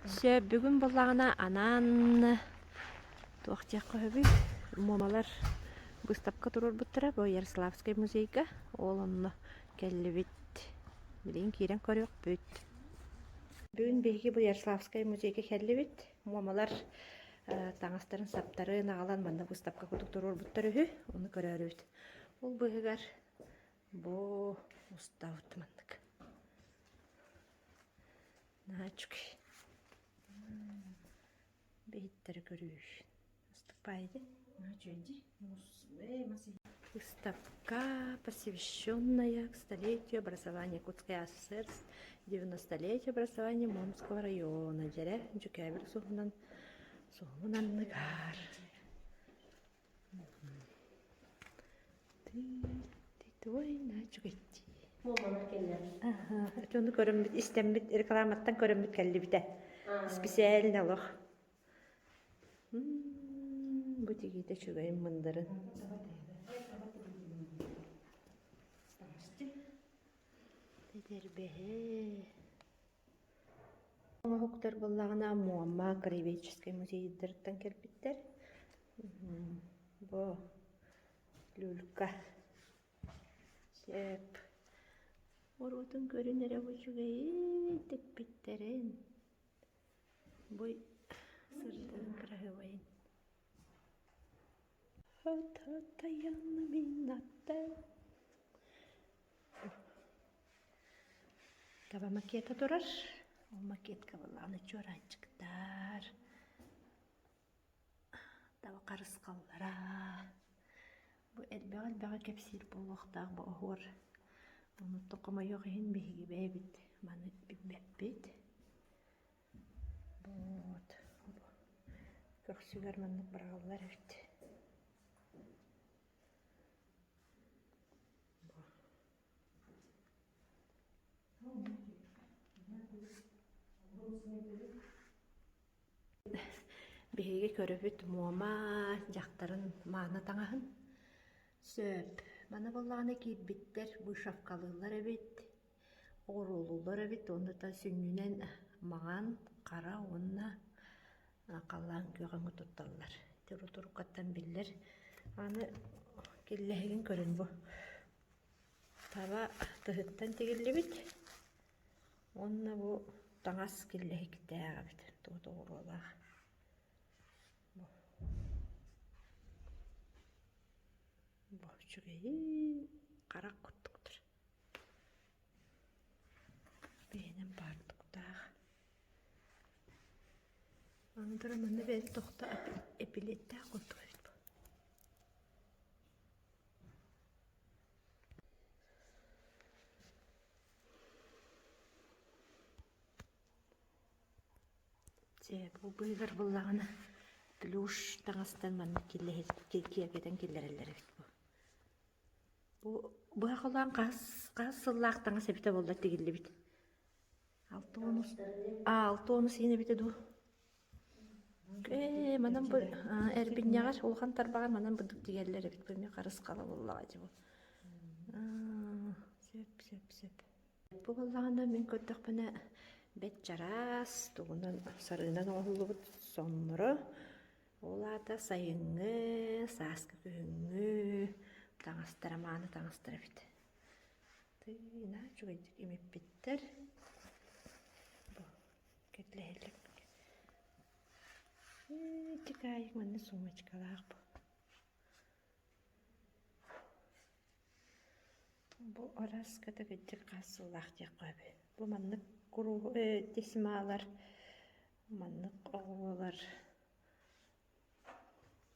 Сөп, бүгүн буоллаҕына анаан туох диэххэ сөбүй? Муомалар быыстапка туруорбуттара бу Ярославскай музейга. Ол онно кэллибит. Билигин киирэн көрүөхпүт. Бүгүн биһиги бу Ярославскай музейга кэллибит. Муомалар таҥастарын саптарын аҕалан манна быыстапка курдук туруорбуттар үһү. Ону көрөөрүбүт. Ол быыһыгар бу устабыт маннык. Наһаа үчүгэй. Биһиттэрэ көрүүш. Ыступай дии. Выставка, посвященная столетию образования Якутской АССР, 90-летию образования Момского района. Дьэрэ дьүкээбил суһунан суһумун анныгар. Ону көрөммүт, истэммит, рекламаттан көрөммүт кэллибитэ. Специально олох. Бу тигиитэ үчүгэйин мындырын. Тэтэрбэһэ. Оҥоһуктар буоллаҕына Муома краеведческай музейдарыттан кэлбиттэр. Бу люлька. Сөп. Оруотун көрүн эрэ бу үчүгэйин тикпиттэрин. Бу сырдыгын кыраһыабайын. Таба макета турар. Ол макетка былааны чуораанчыктар, таба харысхаллара. Бу элбэҕи-элбэҕи кэпсиир буолуохтаах бу оһуор. Онуттан хомойуох иһин биһиги бэйэбит маны билбэппит. Вот көхсүгэр маннык быраҕыллар эбит. Биһиги көрөбүт Муома дьахтарын мааны таҥаһын. Сөп. Маны буоллаҕына киирбиттэр вышивкалыыллар эбит, оҕуруолууллар эбит уонна да сүнньүнэн маҥан, хара уонна халлаан күөх өҥү тутталлар. Туруккаттан биллэр. Аны киллэһигин көрүн бу Таба тыһыттан тигиллибит уонна бу таҥас киллэһиктээх эбит туох оҕуруолаах. Бу үчүгэйин харах курдуктар. Бэйэнэн баардыктаах. Аны туран манна бэйэтэ тохто эпилеттээх курдук эбит бу. Дьэ, бу быыһыгар буоллаҕына плюш таҥастан маннык киэргэтэн киллэрэллэр эбит бу. Бу быһа холоон хаһыс хаһыс сыллаах таҥас эбитэ буолла тигиллибит? 60 60 иһин эбитэ дуу? Ээ, манан бу эрбинньэҕэр улахан тарбаҕар манан бурдук тигэллэр эбит бу эмиэ харысхала буоллаҕа дии бу. Сөп, сөп, сөп. Бу буоллаҕына мин көрдөхпүнэ бэт чараас тугунан сарыынан оҥоһуллубут сонноро ол аата сайыҥҥы, сааскы күһүҥҥү таҥастара мааны таҥастара эбит. Тыына үчүгэйдик имиппиттэр. Бу Кэтлэһэллэр. Чикаайык манна сумочкалаах бу. Бу араска төгүрдүк хас сыллаах диэххэ сөбүй. Бу маннык курууһу тесьмалар, маннык оҕуолар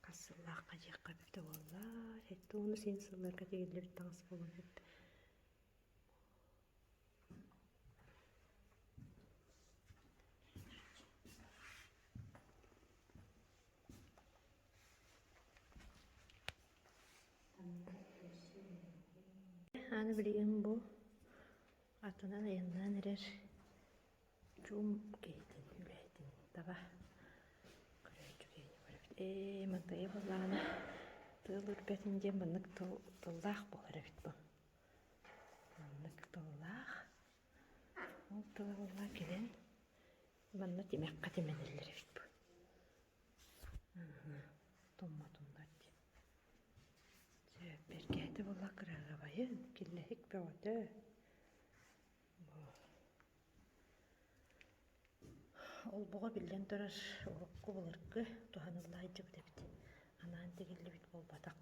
хас сыллаахха диэххэ эбитэ буолла. 70 сылларга тигиллибит таҥас буолуон сөп. Аны билигин бу атынан айаннаан эрэр чуум киһитин үлэһитин таба көрөөччү киһини көрөбүт. Ээ мантайа буоллаҕына тыал үрбэтин диэн маннык тыл тыллаах буолар эбит бу. Маннык тыллаах. Ол тыла буолла кэлэн. Манна тимэххэ тимэнэллэр эбит бу. Тумма-тумнар диэн. Сөп, бэргэһэтэ буолла кыраһыабайын, киллэһик бөҕөтө. Олбоҕо биллэн турар урукку былыргы туһанылла сылдьыбыт эбит. Анаан тигиллибит буолбатах.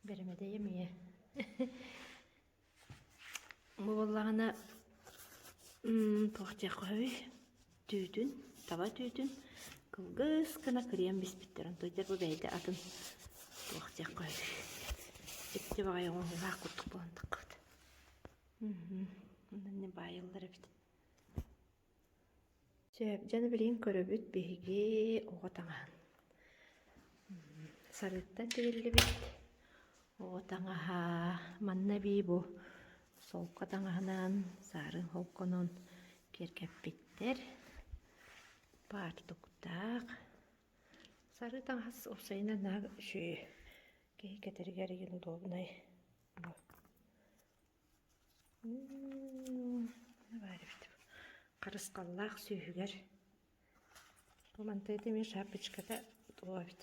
Бэрэмэдэйим ийэ. Бу буоллаҕына туох диэххэ сөбүй? Түүтүн, таба түүтүн кылгас гына кырыйан биспиттэр. Онтон дьэ бу бэйэтэ атын туох диэххэ сөбүй? Дьикти баҕайы оҥоһуулаах курдук буолан таххыбыт. Онно баайыллар эбит. Сөп, дьэ билигин көрөбүт биһиги оҕо таҥаһын. Сарыыттан тигиллибит оҕо таҥаһа. Манна эбии бу солко таҥаһынан, саарын холконон киэркэппиттэр. Паартуктаах. Сарыы таҥас уопсайынан наһаа үчүгэй. Киһи кэтэригэр игин удобнай. Харысхаллаах сүүһүгэр бу мантыйата эмиэ шапочката туох эбит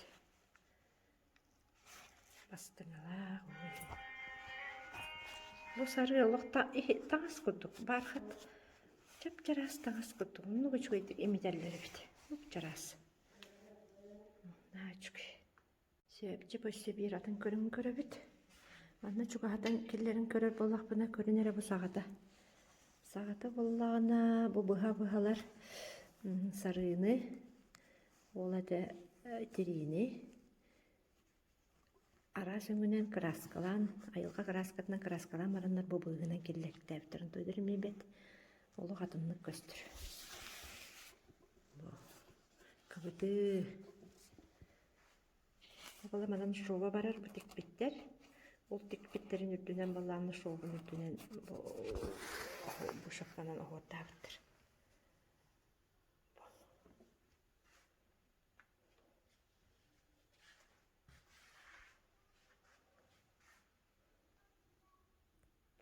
бастыҥалаах бу сарыы олох таҥас курдук бархат чап-чараас таҥас курдук оннук үчүгэйдик имитэллэр эбит чараас наһаа үчүгэй Сөп, өссө биир атын көрүҥүн көрөбүт. Манна чугаһатан киллэрин көрөр буоллахпына, көрүн эрэ бу саҕата. Саҕата буоллаҕына, бу быһа-быһалар сарыыны, ол этэ тириини араас өҥүнэн кырааскалаан, айылҕа кырааскатынан кырааскалаан бараннар бу быыһынан киллэртээбиттэр. Онтон эмиэ бэт олох атыннык көстөр. Бу кыбытыы Оҕолор манан шоба барар бу тикпиттэр. Ол тикпиттэрин үрдүнэн балаанна шобун үрдүнэн бу шапканан оһуордаабыттар.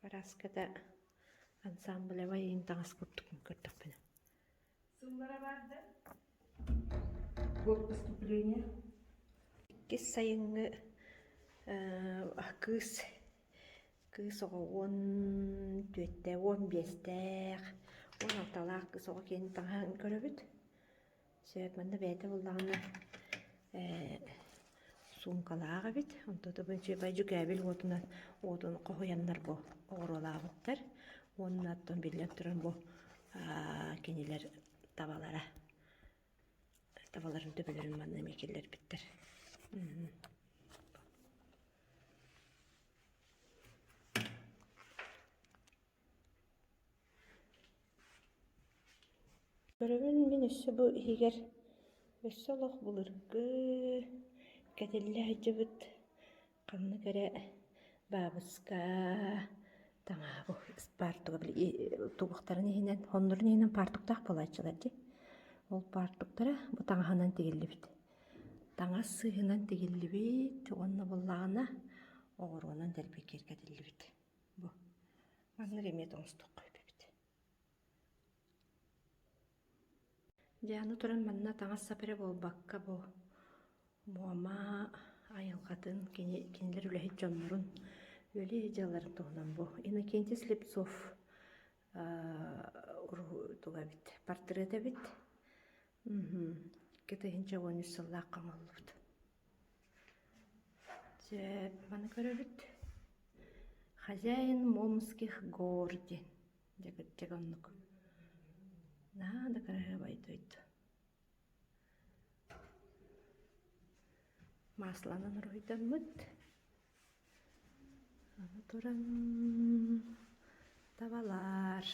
Параската ансамблевай иин таҥас курдук көрдөхпүнэ. Сыллара бар да? Год поступления? Иккис сайыҥҥы кыыс кыыс оҕо 14 15-тээх, 16-лаах кыыс оҕо киэнин таҥаһын көрөбүт. Сөп, манна бэйэтэ буоллаҕына суумкалаах эбит, онтон үчүгэй дьүкээбил уотунан уотун хоһуйаннар бу оҕуруолаабыттар уонна оттон биллэн туран бу кинилэр табалара табаларын төбөлөрүн манна эмиэ киллэрбиттэр. Көрөбүн мин өссө бу иһигэр өссө олох былыргы кэтиллэ сылдьыбыт ханнык эрэ баабыска таҥаһа бу паартуга били тугахтарын иһинэн хоннорун иһинэн паартуктаах буолааччылар дии. Ол паартуктара бу таҥаһынан тигиллибит. Таҥас сыыһынан тигиллибит уонна буоллаҕына оҕуруонан дэлби киэргэтиллибит. Бу маннык эмиэ тоҥустуохха эбит. Дьэ, аны туран манна таҥас-сап эрэ буолбакка бу Муома айылҕатын, кини кинилэр үлэһит дьоннорун, үлэлии дьыалаларын туһунан бу Иннокентий Слепцов туга эбит, портрет эбит. 2013 сыллаахха оҥоһуллубут. Дьэ, маны көрөбүт. Хозяин Момских гор диэн. Дьэ, кырдьык оннук. Наһаа да кыраһыабай дойду. Масланан уруһуйдаммыт. Аны туран табалар.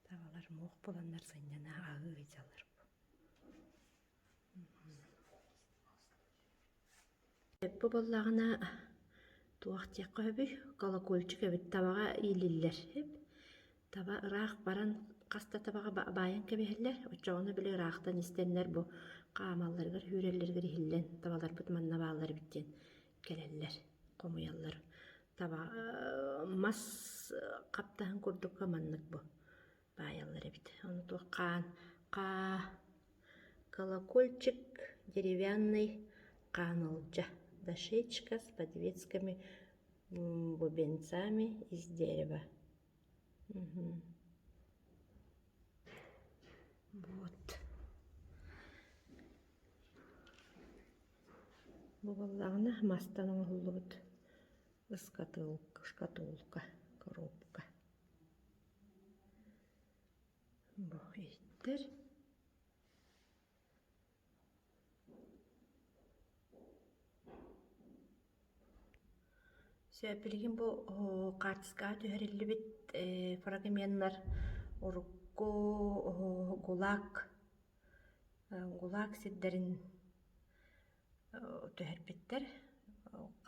Табалар муох буоланнар сынньана аһыы сылдьаллар. Бу буоллаҕына туох диэххэ сөбүй, колокольчик эбит табаҕа иилиллэр эбит. Таба ыраах баран хас да табаҕа баайан кэбиһэллэр, оччоҕуна били ыраахтан истэннэр бу хаамалларыгар, үүрэллэригэр иһиллэн табаларбыт манна бааллар эбит диэн кэлэллэр, хомуйаллар. Таба мас хаптаһын курдукка маннык бу. Баайаллар эбит. Ону туох хаан хаа колокольчик деревянный хаанылдьа дощечка с подвесками бубенцами из дерева. Вот. Бу буоллаҕына мастан оҥоһуллубут ыскатыылка, шкатулка, коробка. Бу иһиттэр. Сөп, билигин бу хаартыскаҕа түһэриллибит фрагменнар урукку ГУЛАГ ГУЛАГ сирдэрин түһэрбиттэр.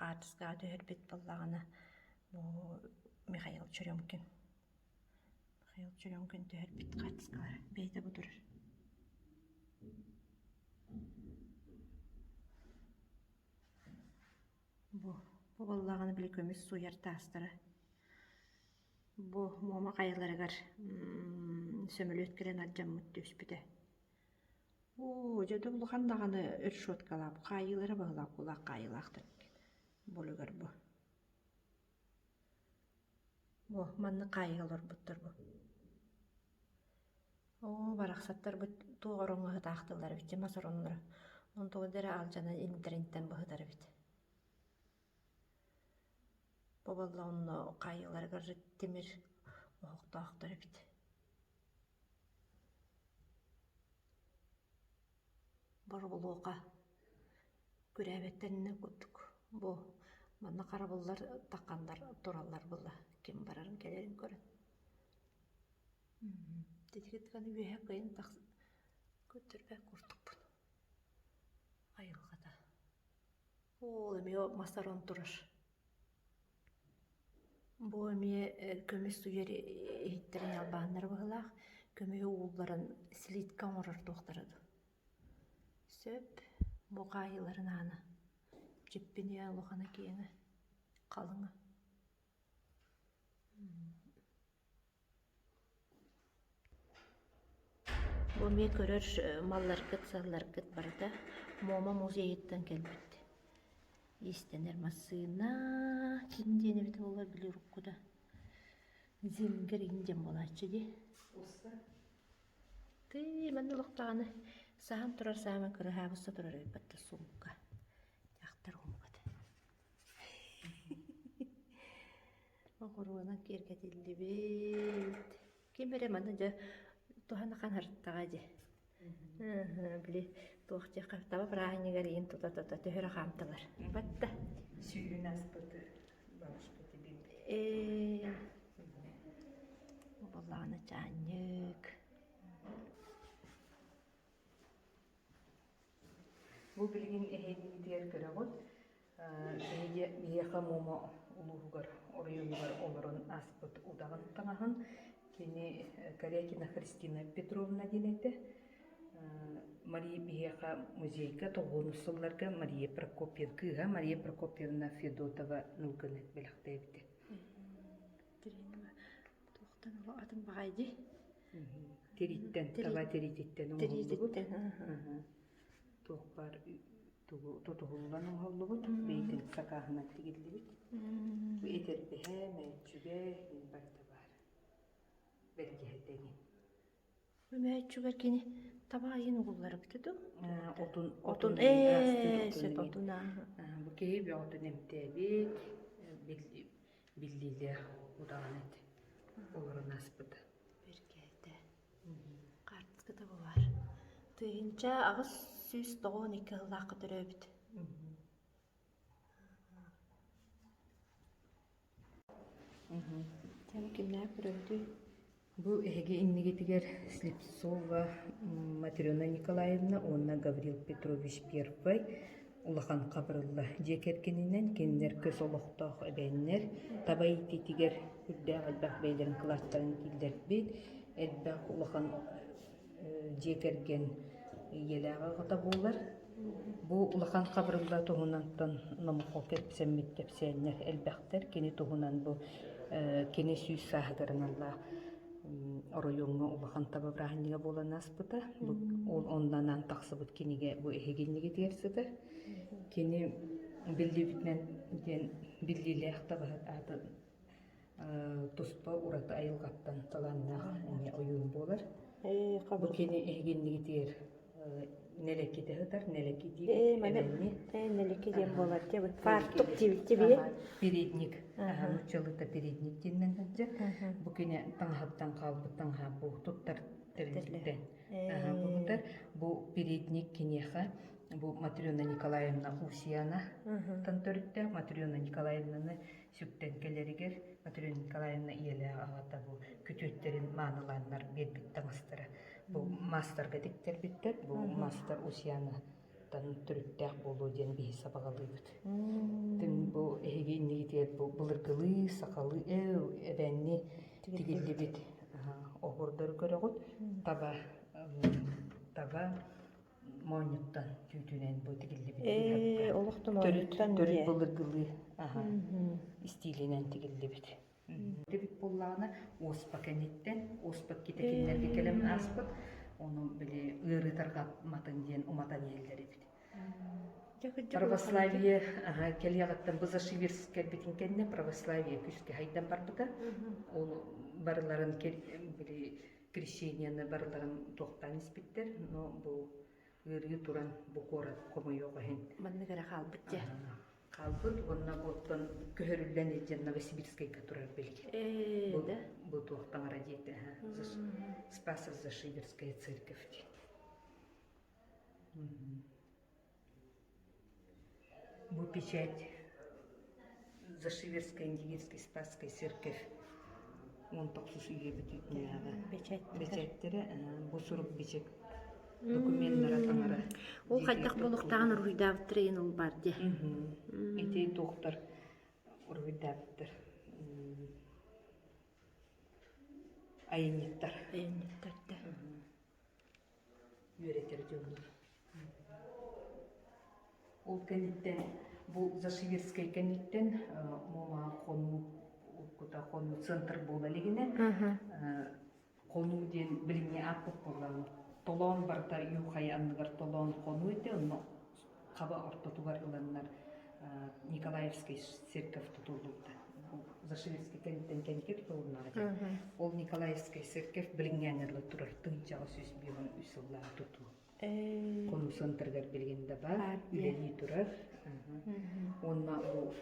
Хаартыскаҕа түһэрбит буоллаҕына бу Михаил Черемкин. Михаил Черемкин түһэрбит хаартыскалара бэйэтэ бу турар. Бу бу буоллаҕына били көмүс сууйар таастара. Бу Муома хайаларыгар сөмөлүөт кэлэн алдьаммыт түспүтэ. Оо, дьэ да улахан даҕаны решеткалаах хаайыылара быһыылаах кулаах хаайыылаахтар булугар бу. Бу маннык хаайыыга олорбуттар бу. Оо, барахсаттарбыт туох ороҥҥо сытаахтыыллар эбит, мас оронноро. Онтугун эрэ алдьанан интэринтэн быһытар эбит. Бу буолла онно хаайыыларыгар тимир оһохтоохтор эбит. Боробулуоха күрээбэттэринэ курдук бу манна харабыллар тахханнар тураллар буолла ким барарын кэлэрин көрөн Титигит үөһэ кыайан көрдөрбөт курдукпун айылҕата Ол эмиэ мас орон турар. Бу эмиэ көмүс суйар иһиттэрин албааннара быһыылаах. Көмүһү уулларан слитка оҥорор туохтара дуу. Сөп. Бу хаайыыларын аана. Дьиппиниэ улахана киэҥэ, халыҥа. Бу эмиэ көрөр малларгыт-салларгыт барыта Муома музейыттан кэлбит. Иистэнэр массыына ким диэн эбитэ буоллар били уруккута Зингер иҥин диэн буолааччы дии. Тыы манна олохтоҕуна саһан турар саамай кыраһаабысса турар эбит батта сумка. Дьахтар умката. Оҕуруонан киэргэтиллибит. Ким эрэ маны дьэ туһана ханарыттаҕа дии. Били туох диэххэ таба бырааһынньыгар иин тута-тута төһө эрэ хаамтылар. Батта. Сүүрүн аспыты бабушка тебе. Ээ буоллаҕына чаанньык. Бу билигин эһиэдиитигэр көрөҕүт. Биһиги биһиэхэ Муома улууһугар оройуонугар олорон ааспыт удаҕан таҥаһын кини Корякина Христина Петровна диэн этэ. Мария биһиэхэ музейга тоҕуонус сылларга Мария Прокопьевна кыыһа Мария Прокопьевна Федотова нулганы бэлэхтээбитэ. Туохтан атын баҕай дии? Тирииттэн, таба тириититтэн оҥоһуллубут. Туох баар тугу тутуһуллан оҥоһуллубут, бэйэтин сакааһынан тигиллибит. Бу этэрбэһэ, мээччүгэ барыта баар. Бэргэһэтэ игин. Мээччүгэр кини таба айын угуллар эбитэ дуу? Отун отун ээ сөп отун Бу киһи бөҕөтүн эмтээбит, биллиилээх удаҕан этэ. Олорон ааспыта. Бэргээтэ. Хаартыската бу баар. 1892 сыллаахха төрөөбүт. Дьэ, кимнээх көрөбүтүй? Бу эһиги иннигитигэр Слепцова Матрена Николаевна уонна Гаврил Петрович Первай улахан хабырылла дьиэ кэргэнинэн кинилэр көс олохтоох эбээннэр таба иитиитигэр үрдээх элбэх бэйэлэрин кылааттарын киллэрбит элбэх улахан дьиэ кэргэн ийэлээх аҕата буолар. Бу улахан хабырылла туһунантан номоххо кэпсэммит кэпсээннэр элбэхтэр. Кини туһунан бу кини сүүс сааһыгар аналлаах Оройуоҥҥа улахан таба бырааһынньыга буолан ааспыта. Бу ол оннунан тахсыбыт кинигэ бу эһиги иннигитигэр сытар. Кини биллибитинэн диэн биллиилээх табаһыт аатын туспа ураты айылҕаттан талааннаах эмиэ ойуун буолар. Бу кини эһиги иннигитигэр нэлэккитэ сытар, нэлэки диибит, эбэнни. Нэлэки диэн буолар диэбит. Фартук диэбит диэбит. Передник. Нууччалыыта передник диэннэн сылдьар. Бу кини таҥаһыттан хаалбыт таҥаһа бу туттар тэрилтэн. Бу бу передник киниэхэ бу Матрена Николаевна Усьяна төрүттээх Матрена Николаевнаны сүктэн кэлэригэр Матрена Николаевна ийэлээх аҕата бу күтүөттэрин маанылааннар биэрбит таҥастара бу маастарга тиктэрбиттэр бу маастар Усьянаттан төрүттээх буолуо диэн биһи сабаҕалыыбыт Тин бу эһиги иннигитигэр бу былыргылыы сахалыы эбээнни тигиллибит оһуордары көрөҕүт таба таба моонньуттан түүтүнэн бу тигиллибит Ээ, олох да төрүт моонньуттан төрүт диэ. былыргылыы истиилинэн тигиллибит. Тибит буоллаҕына уоспа кэнниттэн уоспа китэ кинилэргэ кэлэн ааспыт ону били ыарыы тарҕамматын диэн уматан иһэллэр эбит. Православие кэлиэҕиттэн Бызашиверск кэлбитин кэннэ православие күүскэ хайдан барбыта. Ол барыларын били крещениены барыларын туохтаан испиттэр, но бу ыарыы туран бу куорат хомойуох иһин Маннык эрэ хаалбыт дьэ. хаалбыт уонна оттон көһөрүллэн илдьэн Новосибирскайга турар билигин. Ээ, Бу, да. бу туох таҥара диэтэ Спасов Зашиверская церковь диэн. Бу печать Зашиверская Индигирская Спасская церковь 19 үйэ бүтүүтүнээҕи бэчээттэрэ бу сурук бичик докуменнара таҥара Ол хайдах буолуохтааҕын уруһуйдаабыттар иһин ол баар дии. Ити туохтар уруһуйдаабыттар айанньыттар. Айанньыттар да. Үөрэтэр дьоннор. Ол кэнниттэн бу Зашиверскай кэнниттэн Муома хонуу кута хонуу центр буола илигинэ хонуу диэн билиҥҥи ааппыт буоллаҕына толоон барыта Юхай анныгар толоон хонуу этэ онно хаба ортотугар ыланнар Николаевскай церковь тутуллубута. Зашиверскай кэнниттэн кэнники тутулуннаҕа дии. Ол Николаевскай церковь билиҥҥээҥҥэ дылы турар тыһыынчаҕа 153 сыллаах тутуу. Хонуу центрыгар билигин да баар, үлэлии турар. Уонна бу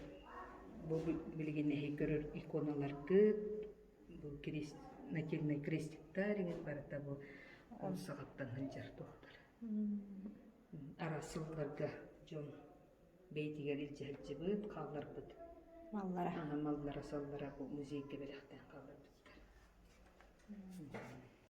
бу билигин эһи көрөр иконаларгыт, бу крест, нательный крестиктар иҥин барыта бу ол саҕаттан сылдьар туохтар. Араас сылларга дьон бэйэтигэр илдьэ сылдьыбыт, хаалларбыт. Маллара. Маллара-саллара бу музейга бэлэхтээн хаалларбыттар.